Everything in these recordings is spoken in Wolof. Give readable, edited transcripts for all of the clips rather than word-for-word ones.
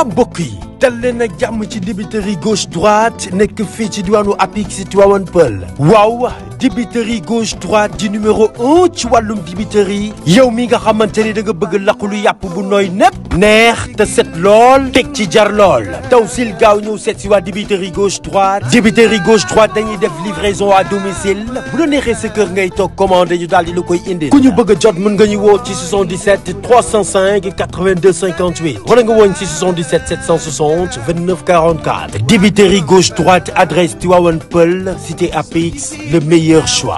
mbokk yi dal leen ak jàmm ci dibiteri gauche droite nekk fii ci diwaanu Apix Tivaouane Peulh waaw dibiteri gauche droite di numéro 1 ci wàllum dibiteri yow mi nga xamante ni da nga bëgg laqulu yàpp bu nooy nepp neex te set lool teg ci jar lool taw sil gaaw ñëw seet si waa dibiteri gauche droite dañuy def livraison à domicile bu la neexee sa kër ngay toog commandé ñu daal di la koy indi ku ñu bëgg a jot mën nga ñu woo ci 77 305 82 58 wala nga woon ci 77 760 29 44 dibiteri gauche droite adresse Tivaouane Peulh cité Apix le meilleur choix.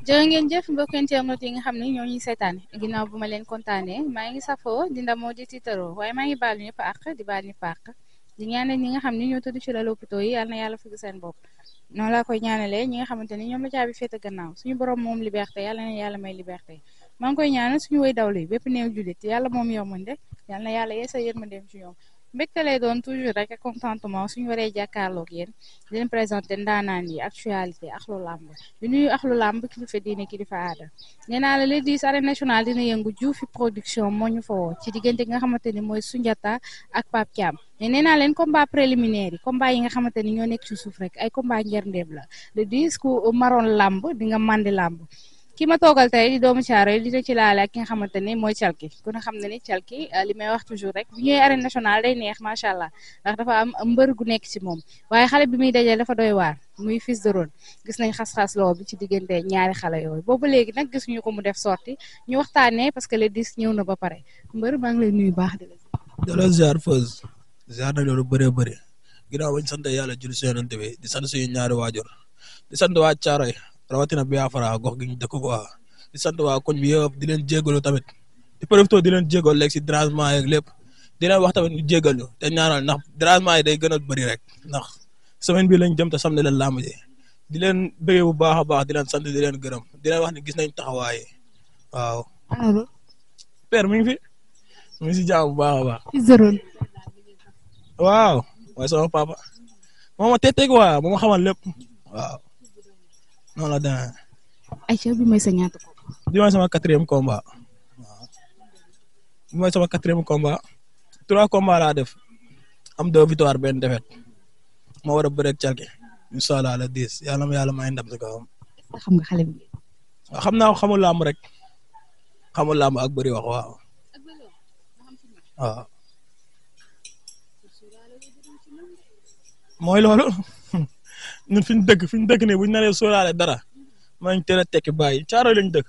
jërë ngeen jëf mbokk internet yi nga xam ne ñoo ñuy seetaan ginnaaw bu ma leen kontaanee maa ngi safoo di ndamoo di tiitaroo waaye maa ngi baal ñëpp àq di baal ñëpp àq di ñaanal ñi nga xam ne ñoo tëdd ci lal hôpitaux yi yal na yàlla fëgg seen bopp noonu laa koy ñaanalee ñi nga xamante ni ñoom la caabi féete gannaaw suñu borom moom liberté yàlla na yàlla may liberté maa ngi koy ñaanal suñu way dawlu yi bépp néew jullit yàlla moom yërmande yal na yàlla yeesa yërmandeem ci ñoom mbégte lay doon toujours rek ak contentement suñu waree jàkkaarloog yéen di leen présenté ndaanaan yi actualité ak lu làmb di nuyu ak lu làmb kilifa diine kilifa aada nee naa la le 10 arène nationale dina yëngu Diouf production moo ñu fa woo ci diggante nga xamante ni mooy Soundiata ak Pape Thiam mais nee naa leen combat préliminaire yi combat yi nga xamante ni ñoo nekk ci suuf rek ay combat njërndeeb la le 10 ku maroon làmb di nga mandi làmb ki ma toogal tey di doomu Caaroy dina ci laale ak ki nga xamante ni mooy Calki ku ne xam ne ni Calki li may wax toujours rek bu ñëwee arène nationale day neex macha allah ndax dafa am mbër gu nekk ci moom waaye xale bi muy dajale dafa doy waar muy Fils de Rone gis nañ xas-xas loo bi ci diggante ñaari xale yooyu boobu léegi nag gisuñu ko mu def sorti ñu waxtaanee parce que le 10 ñëw na ba pare mbër maa ngi lay nuyu baax di la ziar Feuz ziar nañ loolu bëree bëri ginnaaw bañ sant yàlla julli si yonent bi di sant suñu ñaari waajur di sant waa Caaroy rawatina Biafra gox gi ñu dëkk quoi di sant waa koñ bi yëpp di leen jégalu tamit di profité di leen jégalu léegi si dérangement yeeg lépp di leen wax tamit ñu jégal ñu te ñaanal ndax dérangement yi day gën a bëri rek ndax semaine bi lañ jëm te samedi leen làmb ji di leen bëggee bu baax a baax di leen sant di leen gërëm di leen wax ne gis nañ taxawaay waaw. père mi ngi fi mi ngi si jàmm bu baax a baax. waaw mooy sama papa moo ma tete quoi moo ma xamal lépp waaw. noonu la demee. Aïcha bi mooy sa ñaata ko. bi mooy sama 4e combat. waaw bi mooy sama 4e combat. 3 combats laa def. am 2 victoires benn défaite. ma war a bëreeg Calki. incha allah le 10 yàlla ma yàlla may ndam si kawam. xam nga xale bi. waaw xam naa ko xamul làmb rek. xamul làmb ak bëri wax waaw. waaw. mooy loolu. ñun fi ñu dëkk nii bu ñu naree sóoraale dara maa ngi teel a tekki bàyyi Caaroy lañ dëkk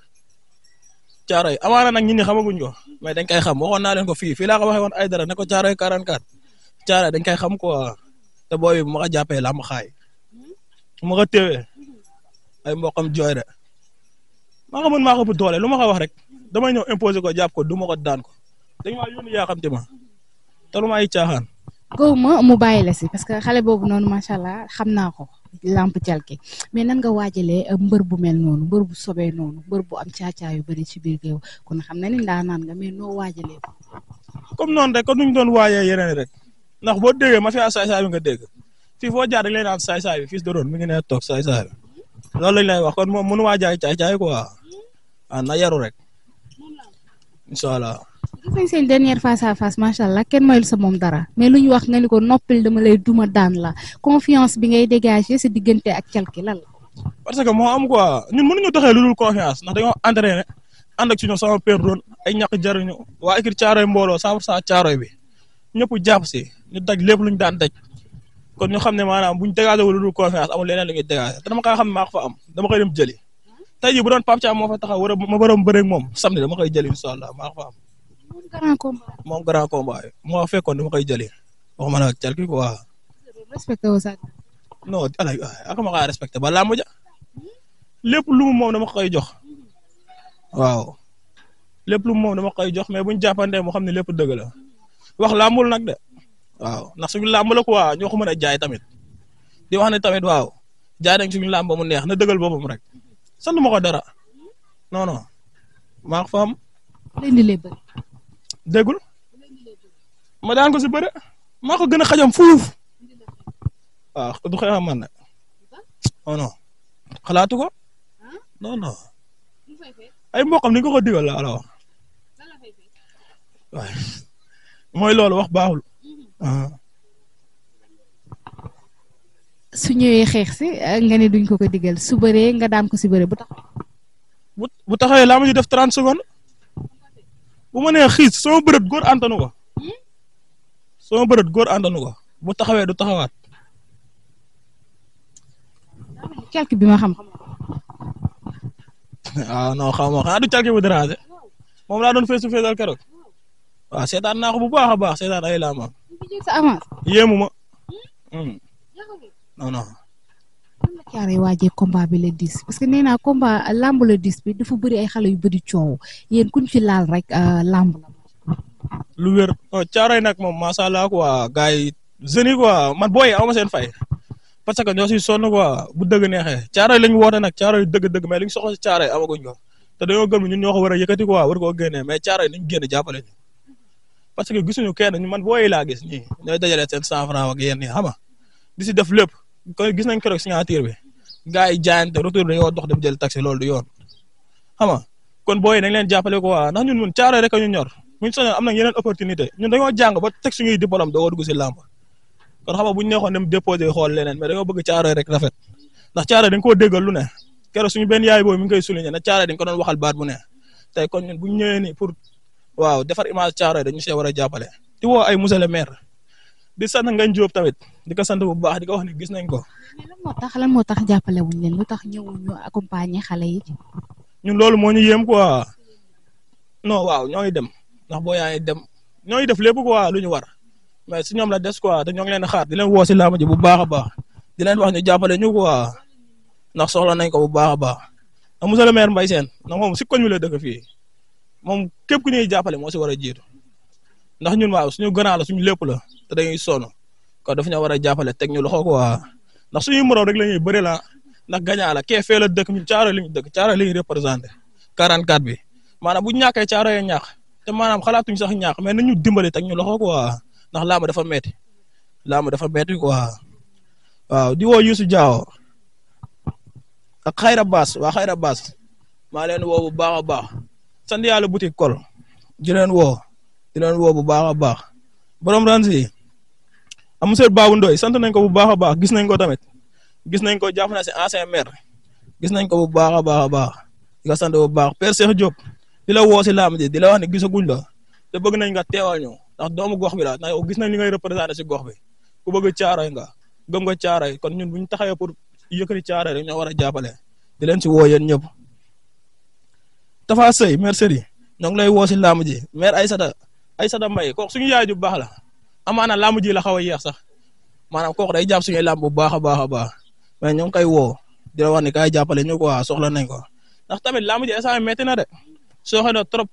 Caaroy amaana nag ñit ñi xamaguñ ko mais dañ koy xam waxoon naa leen ko fii laa ko waxee woon ay dara ne ko Caaroy 44 Caaroy dañ koy xam quoi te booy bu ma ko jàppee làmb xaay bu ma ko téewee ay mboqam jooy de maa ko mën maa ko ëpp doole lu ma ko wax rek damay ñëw imposer ko jàpp ko du ma ko daan ko dañ maa yónni yaa xam te ma te lu ma ay caaxaan. góob ma mu bàyyi la si parce que xale boobu noonu macha allah xam naa ko. lamp Calki mais nan nga waajalee mbër bu mel noonu mbër bu sobee noonu mbër bu am caacaa yu bëri ci biir géew kon xam na ni ndaanaan nga mais noo waajalee ko. comme noonu rek kon nuñ doon waajee yeneen rek ndax boo déggee ma fi saay-saay bi nga dégg fii foo jaar dañ lay naan saay-saay bi Fils de Rone mi ngi ne toog saay-saay bi loolu lañ lay wax kon moom mënu waajaay caay-caay quoi ah na yaru rek incha allah. gis nañ seen dernière face à face macha allah kenn mayul sa moom dara mais lu ñu wax nga ni ko noppil dama lay duma daan la confiance bi ngay dégager sa diggante ak Calki lan la. parce que moo am quoi ñun mënuñu doxee lu dul confiance ndax dañoo entraîné ànd ak ci ñoom sama père doon ay ñàkk jariñu waa équipe Caaroy mbooloo 100% Caaroy bi ñëpp jàpp si ñu daj lépp luñ daan daj kon ñu xam ne maanaam buñ dégagé wu lu dul confiance amul leneen lu ñuy dégagé te dama kaa xam ne maa ko fa am dama koy dem jëli tey jii bu doon Pape Thiam moo fa taxaw war a ma waroon bëre ak moom samedi dama koy jëli incha allah maa ko fa am. moom grand combat yi moo fekkoon dama koy jëlee waxuma la ak Calki quoi. respecté wu sax. non ala ak ma kaa respecté ba làmb ja lépp lu mu moom dama koy jox waaw lépp lu mu moom dama koy jox mais buñ jàppandee moo xam ne lépp dëgg la wax làmbul nag de waaw ndax suñu làmb la quoi ñoo ko mën a jaay tamit di wax ne tamit waaw jaay nañ suñu làmb mu neex na dëggal boppam rek sant ma ko dara non non maa ko fa am. déggul ma daan ko si bëre maa ko gën a xajam fuuf waaw du xeexam man ne non non xalaatu ko non non ay mboqam ni nga ko digal la wax waaye mooy loolu wax baaxul. su ñëwee xeex si nga ne duñ ko digal su bëree nga daan ko si bëree bu tax. bu taxawee laa ma ji def 30 secondes bu ma nee xiis sama bërët góor antanu ko sama bërët góor antanu ko bu taxawee du taxawaat. calque bi ma xam. waaw non xaw ma xanaa du calque bu déranger moom laa doon fees su feesal keroog waaw seetaan naa ko bu baax a baax seetaan ay laama. sa avance. yéemu ma. non non. lan la Thiaroye waajee combat bi le 10 parce que nee naa combat lamb le 10 bi dafa bëri ay xale yu bëri coow yéen kuñ ci laal rek lamb la. lu wér Thiaroye nag moom macha allah quoi gars yi jeunes yi quoi man booy aw ma seen fay parce que ñoo siy sonn quoi bu dëgg neexee Thiaroye lañ woote nag Thiaroye dëgg-dëgg mais li ñu soxla si Thiaroye amaguñ ko te dañoo gëm ñun ñoo ko war a yëkkati quoi war koo génnee mais Thiaroye nañ génn jàppale ñu parce que gisuñu kenn man booy laa gis ñii ñooy dajale seen 100 francs ak yéen ñi xam nga di si def lépp kon gis nañ keroog signature bi gars yi jaayante retour dañoo dox dem jël taxi loolu du yoon xam nga kon booy nañ leen jàppale quoi ndax ñun mun Thiaroye rek a ñu ñor buñ soñoon am na yeneen opportunité ñun dañoo jàng ba teg suñuy diplôme doo dugg si làmb kon xam nga buñ neexoon dem déposé xool leneen mais dañoo bëgg Thiaroye rek rafet ndax Thiaroye dañ koo déggal lu ne keroog suñu benn yaay booy mi ngi koy souligné ne Thiaroye dañ ko doon waxal baat bu ne tey kon ñun buñ ñëwee ni pour waaw defar image Thiaroye dañu see war a jàppale di woo ay monsieur le maire di sant Ngagne Diop tamit di ko sant bu baax di ko wax ni gis nañ ko. mais lan moo tax jàppale wuñ leen lu tax ñëwuñu accompagner xale yi. ñun loolu moo ñu yéem quoi non waaw ñoo ngi dem ndax boo yaa ngi dem ñoo ngi def lépp quoi lu ñu war mais si ñoom la des quoi te ñoo ngi leen a xaar di leen woo si làmb ji bu baax a baax di leen wax ñu jàppale ñu quoi ndax soxla nañ ko bu baax a baax ndax monsieur le maire Mbaye Sène ndax moom si koñ mi la dëkk fii moom képp ku ñuy jàppale moo si war a jiitu ndax ñun waaw suñu gënaa la suñu lépp la te dañuy sonn kon dafa ñu war a jàppale teg ñu loxo quoi ndax suñuy moroom rek la ñuy bëri la ndax gañaa la kee fee la dëkk ñun Thiaroye li ñu dëkk Thiaroye li ñu représenté 44 bi maanaam bu ñu ñàkkee Thiaroye ñàkk te maanaam xalaatuñ sax ñàkk mais nañu dimbali teg ñu loxo quoi ndax làmb dafa metti quoi waaw di woo Youssou Diawo ak Xayra Bass waa Xayra Bass maa leen woo bu baax a baax sant yàlla boutique kol di leen woo bu baax a baax borom ransi am monsieur Babou Ndoye sant nañ ko bu baax a baax gis nañ ko tamit gis nañ ko jàpp na si ancien maire gis nañ ko bu baax a baax a baax di ko sant bu baax Père Cheikh Diop di la woo si làmb ji di la wax ne gisaguñ la te bëgg nañ nga teewal ñu ndax doomu gox bi la ndax gis nañ li ngay représenté si gox bi ku bëgg Thiaroye nga gëm nga Thiaroye kon ñun bu ñu taxawee pour yëkkati Thiaroye rek ñoo war a jàppale di leen si woo yéen ñëpp. Tafa Sey mercerie ñoo ngi lay woo si làmb ji maire Aïssata Mbaye kooku suñu yaay ju baax la amaana làmb ji la xaw a yéex sax maanaam kooku day jàpp suñuy làmb bu baax a baax a baax mais ñoo ngi koy woo di la wax ni kay jàppale ñu quoi soxla nañ ko ndax tamit làmb ji instant metti na de sooxe na trop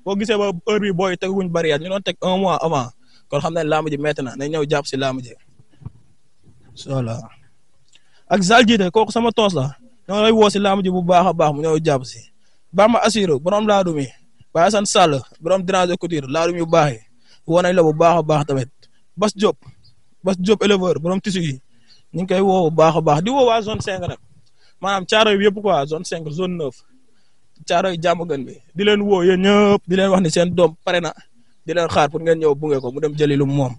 boo gisee ba heure bi booy teguñ barrière ñu doon teg 1 mois avant kon xam ne làmb ji metti na nañ ñëw jàpp si làmb ji voilà ak Zal jiite kooku sama toos la ñoo lay woo si làmb ji bu baax a baax mu ñëw jàpp si Bamba Assirou borom laadum yi Baye San Sall borom Drange Couture laadum yu baax yi woo nañ la bu baax a baax tamit Bas Diop éleveur borom tissu yi ñu ngi koy woo bu baax a baax di woo waa zone 5 nag maanaam Thiaroye bi yëpp quoi zone 5 zone 9 Thiaroye jàmm gën bi di leen woo yéen ñëpp di leen wax ni seen doom pare na di leen xaar pour ngeen ñëw bunge ko mu dem jëli lu moom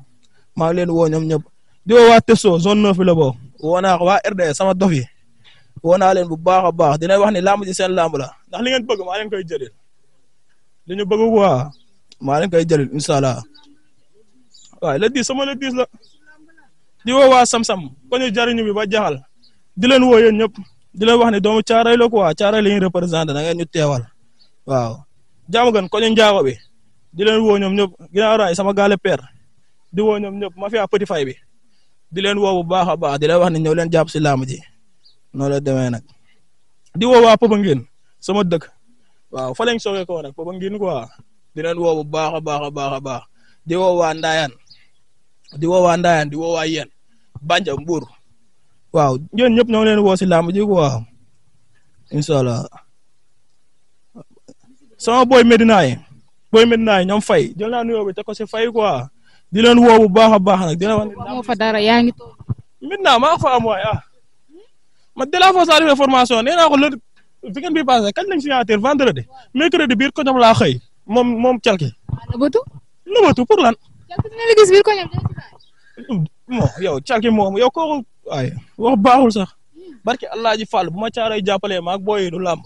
maa ngi leen woo ñoom ñëpp di woo waa Tesso zone 9 bi la boo woo naa ko waa RD sama dof yi woo naa leen bu baax a baax di leen wax ni làmb ji seen làmb la ndax li ngeen bëgg maa leen koy jëlil li ñu bëgg quoi maa leen koy jëlil incha allah waaye le 10 sama le 10 la di woo waa Sam-Sam ko ñu jariñu bi ba jaxal di leen woo yéen ñëpp di leen wax ne doomu Thiaroye la quoi Thiaroye la ñuy représenté da ngeen ñu teewal waaw jaamu gan ko ñu njaago bi di leen woo ñoom ñëpp ginnaaw raay sama gaale père di woo ñoom ñëpp mafia petit fay bi di leen woo bu baax a baax di leen wax ne ñëw leen jàpp si làmb ji noonu la demee nag di woo waa Popenguine sama dëkk waaw fa lañ soogee ko nag Popenguine quoi di leen woo bu baax a baax a baax a baax di woo waa Ndayane di woo waa yéen Banja Mbour waaw ñooñu ñëpp ñoo ngi leen woo si làmb ji quoi incha allah sama boy Medina yi ñoom fay jël naa nuyoo bi te ko si fay quoi di leen woo bu baax a baax nag di leen wax. moo fa dara yaa ngi toog. Medina maa fa am waay ma de la fois de formation nee naa ko le weekend bi passé kañ lañ signature vendredi mercredi biir ko ñoom laa xëy moom calki nëbatu pour lan. calki dina la gis biir ko ñam dina ci bàyyi. bon yow calki moom yow kooku waaye wax baaxul sax barki allah ji fàll bu ma caaray jàppalee maag booy du làmb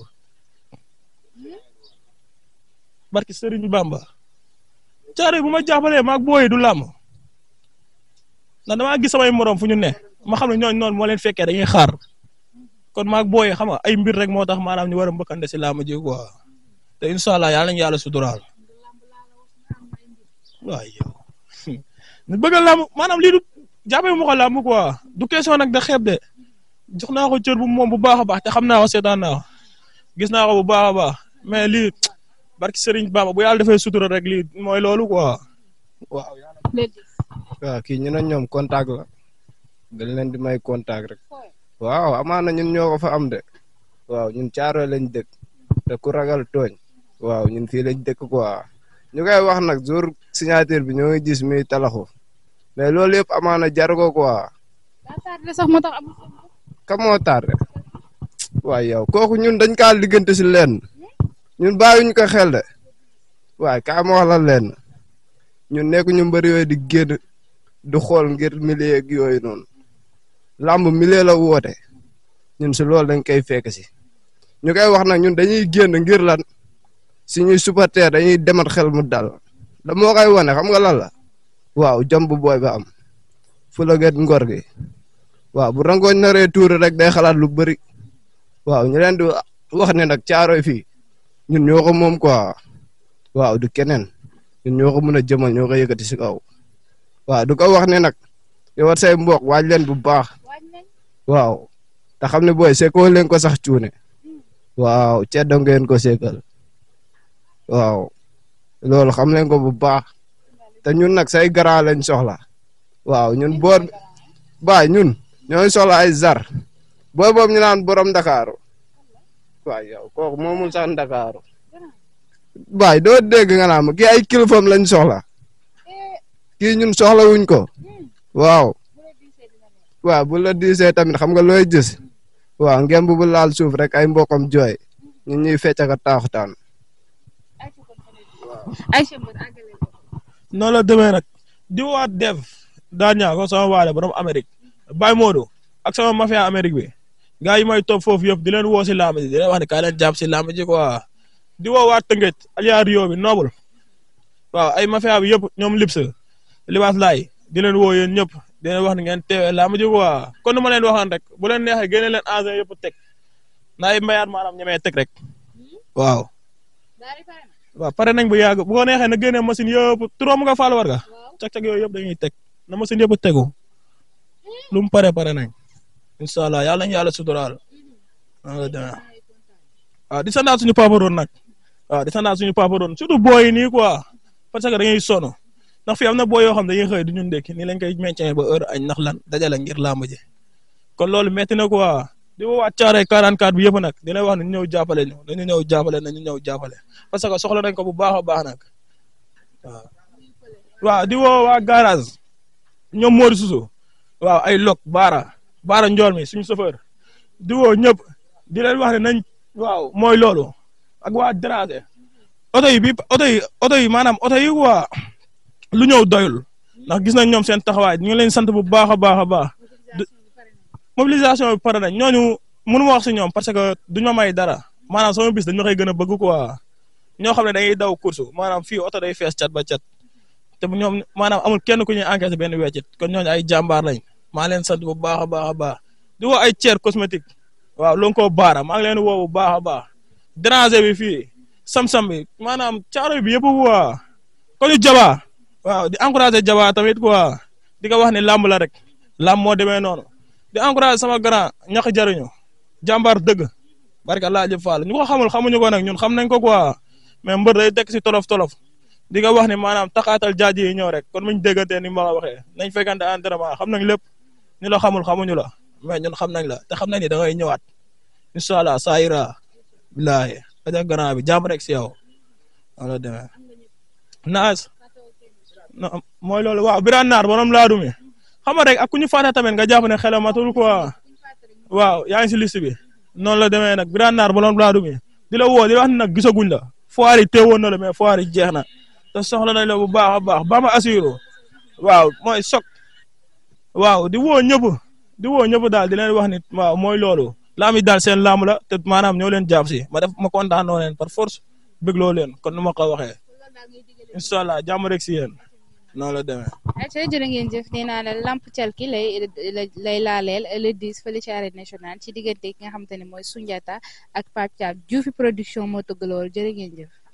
barki Serigne Bamba caaray bu ma jàppalee maag booy du làmb ndax damaa gis samay morom fu ñu ne ma xam ne ñooñu noonu moo leen fekkee dañuy xaar kon maag booy xam nga ay mbir rek moo tax maanaam ñu war a mbëkkante si làmb ji quoi te incha allah yàlla nañu yàlla suturaal waaw yow ñu bëgg a làmb maanaam lii du jàppee mu ko làmb quoi du question nag da xeeb de jox naa ko cër bu moom bu baax a baax te xam naa ko seetaan naa ko gis naa ko bu baax a baax mais lii barki Serigne Bamba bu yàlla defee sutura rek lii mooy loolu quoi waaw. waaw kii ñu ne ñoom contact la dañ leen di may contact rek waaw amaana ñun ñoo ko fa am de waaw ñun Caaroy lañ dëkk te ku ragal tooñ waaw ñun fii lañ dëkk quoi ñu koy wax nag jour signature bi ñoo ngi gis muy talaxu mais loolu yëpp amaana jar ko quoi. daa tardé sax moo tax amul. ka moo tardé waaye yow kooku ñun dañ kaa liggante si lenn ñun bàyyiwuñ ko xel de waaye kaa ma wax la lenn ñun nekk ñu mbër yooyu di génn du xool ngir milieu ak yooyu noonu làmb milieu la woote ñun si loolu dañ koy fekk si ñu koy wax nag ñun dañuy génn ngir lan suñuy supporter dañuy demat xel mu dal da moo koy wane xam nga lan la waaw jom bu booy ba am fu la gët ngor gi waaw bu rangooñ naree tuuri rek day xalaat lu bëri waaw ñu leen di wax ne nag Caaroy fii ñun ñoo ko moom quoi waaw du keneen ñun ñoo ko mën a jëmal ñoo ko yëkkati si kaw waaw du ko wax ne nag yow say mbokk waaj leen bu baax waaw te xam ne booy seekoo leen ko sax cuune waaw ceddo ngeen ko seekal waaw loolu xam leen ko bu baax te ñun nag say gara lañ soxla waaw ñun boor baay ñun ñooy soxla ay zar booy boobu ñu naan borom Ndakaaru waaw yow kooku moomul sax Ndakaaru baay doo dégg nga naa ma kii ay kilifam lañ soxla kii ñun soxla wuñ ko waaw waaw bu la diisee tamit xam nga looy gis waaw ngeen bu laal suuf rek ay mbokam jooy ñun ñuy fecc ak taaxutaan noonu la demee nag di waat dev daan ñaa ko sama waale borom Amérique Baye Modou ak sama mafia Amérique bi gars yi may topp foofu yëpp di leen woo si làmb ji di leen wax ne kaa leen jàpp si làmb ji quoi di woo waat Tëngéej Aliou Rio bi noobul waaw ay mafia bi yëpp ñoom Lips Libaas Laay di leen woo yéen ñëpp di leen wax ne ngeen teewee làmb ji quoi kon nu ma leen waxoon rek bu leen neexee génne leen engrais yëpp teg na ay mbayaat maanaam ñemee teg rek waaw. waaw pare nañ bu yàgg bu ko neexee na génne machine yëpp turam nga faal war nga cag-cag yooyu yëpp dañuy teg na machine yëpp tegu lu mu pare nañ incha allah yàlla nañu yàlla suturaal waaw di sandaat suñu papa doon nag waaw di sandaat suñu papa doon surtout booy yi nii quoi parce que dañuy sonn ndax fii am na booy yoo xam dañuy xëy du ñu ndekki nii lañ koy maintien ba heure añ ndax lan dajale ngir làmb ji kon loolu metti na quoi di woowaat Caaroy 44 bi yëpp nag dina wax ne ñu ñëw jàppale ñu nañu ñëw jàppale nañu ñëw jàppale parce que soxla nañ ko bu baax a baax nag waaw. waaw di woo waa garage ñoom Modou Suso waaw ay lok baara njool mi suñu chauffeur di woo ñëpp di leen wax ne nañ waaw mooy loolu ak waa Dérangé oto yi maanaam oto yi waa lu ñëw doyul ndax gis nañ ñoom seen taxawaay ñu ngi leen sant bu baax a baax a baax mobilisation bi pare nañ ñooñu mënu ma wax si ñoom parce que duñu ma may dara maanaam sama bis dañu ma koy gën a bëgg quoi ñoo xam ne dañuy daw course maanaam fii oto day fees cat ba cat te ñoom maanaam amul kenn ku ñuy encaissé benn weccit kon ñooñu ay jàmbaar lañ maa leen sant bu baax a baax a baax di woo ay Thier cosmétique waaw lu ko baara maa ngi leen woo bu baax a baax Dérangé bi fii sam-sam bi maanaam Caaroy bi yëpp waa ko ñu jaba waaw di encouragé jaba tamit quoi di ko wax ne làmb la rek làmb moo demee noonu di encouragé sama grand ñax jariñu jàmbaar dëgg barka laa jëf Fall ñu ko xamul xamuñu ko nag ñun xam nañ ko quoi mais mbër day tekk si tolof di nga wax ne maanaam taxaatal jaaji yi ñëw rek kon muñ déggantee ni ma la waxee nañ fekkante entraînement xam nañ lépp ñu la xamul xamuñu la mais ñun xam nañ la te xam nañ ni da ngay ñëwaat incha allah saa ira bilaay aja grand bi jàmm rek si yow wala demee naas non mooy loolu waaw Birane Naar borom laadu mi xam nga rek ak ku ñu fàtte tamit nga jàpp ne xelam matul quoi waaw yaa ngi si liste bi noonu la demee nag Birane Naar borom laadu mi di la woo di wax ne nag gisaguñ la foire yi teewoon na la mais foire yi jeex na te soxla nañ la bu baax a baax ba ma assuré waaw mooy sok waaw di woo ñëpp daal di leen wax nit waaw mooy loolu laam yi daal seen laamu la te maanaam ñoo leen jàpp si ma kontaan noo leen par force bëggloo leen kon nu ma ko waxee incha allah jàmm rek si yéen noonu la demee. ayca jërë ngeen jëf nee naa la lamp calki lay laaleel le 10 fële ci arène nationale ci diggante ki nga xamante ne mooy Soundiata ak Pape Thiam Diouf production moo tëgg loolu jërë ngeen jëf.